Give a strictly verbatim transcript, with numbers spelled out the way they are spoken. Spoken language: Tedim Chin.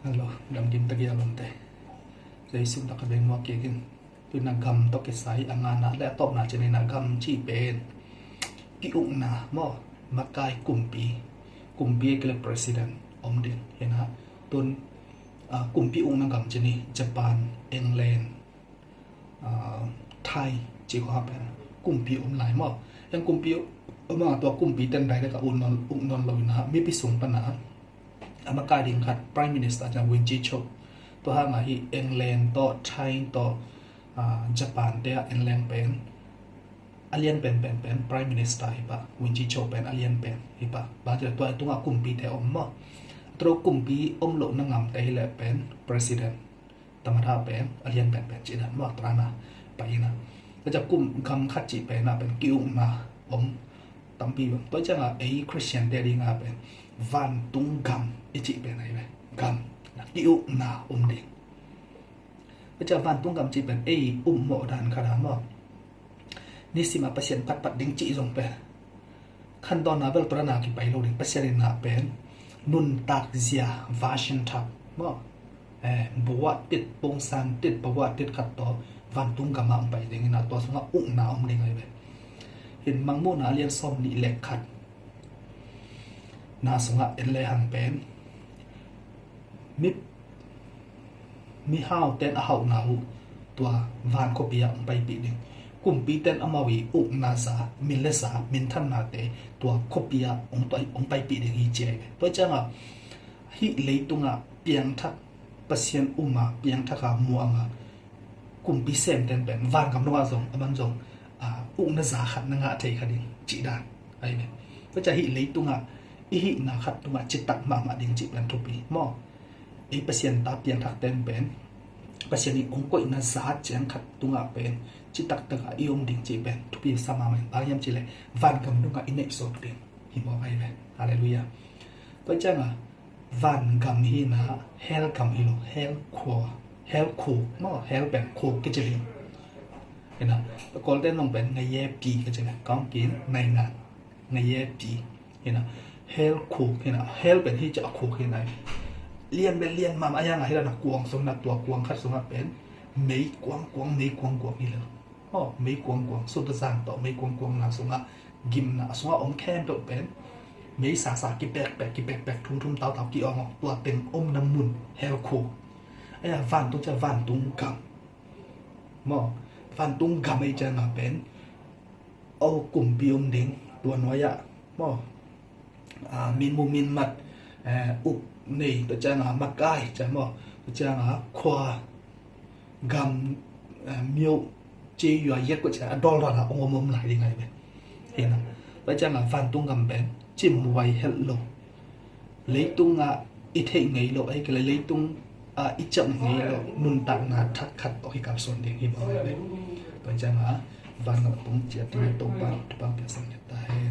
Hello, damkim takia lawmte. Jesu na ka beng muak kik in. Tuna gam tawh kisai a ngana le a tawpna cih ni na gam cih pen ki-ukna maw, makai kumpi, kumpi a kile president om ding hi na. Tun ah, kumpi ukna gam cih ni Japan, England, ah, Thai cih khuaha pen kumpi om lai maw. Yang kumpi om a tua kumpi ten direct a uk nawn, uk nawn lo in a mipi sung pan a a makai ding khat Prime Minister ciang Win Chi Cho. Tua hang a hi England tawh Thai tawh ah, Japan te ah England pen a lian penpen pen Prime Minister hi pah, Win Chi Cho pen a lian pen hi pah. Bang ci le tua tungah kumpi te om maw. Tua kumpi om lohna ngamte hi leh pen president, tamada pen a lian penpen cih dan maw, tua na pai in a. Tua ciang kum gam khat cih pen a pen ki-ukna om tampi bang. Tua ciang a ei Christian te ding a pen vantung gam i cih pen a hi ve. Gam na ki-ukna om ding. Tua ciang vantung gam cih pen ei upmawh dan khat a maw. Nisim a Pasian phatphat ding cih zong pen khantawn na bel tua na kipai lo ding. Pasian in na pen nuntak zia version thak maw. Eh, buah tit, pongsan tit, pabuah tit khat tawh vantung gam a hong pai ding in a tua sungah ukna om ding a hi ve. Hin Mangmuhna a lian sawm nih le khat na sungah en le hang pen mi, mihau ten a hauhna uh tua van khuapi ah hong paipih ding. Kumpi ten amau i ukna za, min le za, minthannate tua khuapi ah hong pai, hong paipih ding hi ci a hi ve. Tua ciang a hih leitungah piangthak, Pasian um a piangthak a muang a kumpi sem ten pen vangam dongah zong a man zong ah, ukna za khat na ngah thei kha ding cih dan a hi ve. Tua ciang hih leitungah i hihna khat tungah citak mahmah ding cih pen thupi maw. Ei Pasian ta piangthak ten pen Pasian i hong koihna za ciang khat tungah pen citak takah i om ding cih pen thupi sa mahmah in, bang hiam cih leh vangam dongah i neih sawk ding hi mawk a hi ve. Halleluiah. Tua ciang a vangam hi na, hell gam hi lo, hell khua, hell khuk maw, hell pen khuk kici ding hi na. Kawlte nong pen ngaye pi kici ding, kawngkin naingan ngaye pi hi na. Hell khuk hi na, hell pen hi ci a khuk hi na. Lian pen lian mahmah a hi a, hi na kuang sung na, tua kuang khat sungah pen mei kuang kuang, mei kuang kuang hi lo. Aw, mei kuang kuang, sut a zang tawh mei kuang kuang na sungah gimna a sungah om khempeuh pen mei sasa kipekpek, kipekpek, thumthum tautau ki-awng aw, tua teng omna mun hell khuk. Ahi a vantung ciang vantung gam maw, vantung gam ei ciang a pen aw kumpi om ding tua nuai ah maw. Ah, min mu min mat, eh, uk nei, tua ciang a makai ciang maw, tua ciang a khua gam, eh, myo ci yua yet kua ciang a dawl dawl a ong om om lai ding a hi ve. Hi na. Tua ciang a vantung gam pen cimhuai helh lo, leitung ah i theih ngei lo, ahih kei leh leitung ah i ciam ngei lo nuntakna thak khat tawh kikalsuan ding hi mawk a hi ve. Tua ciang a vangam tung ciat ding a Topa thupha piaksak ta hen.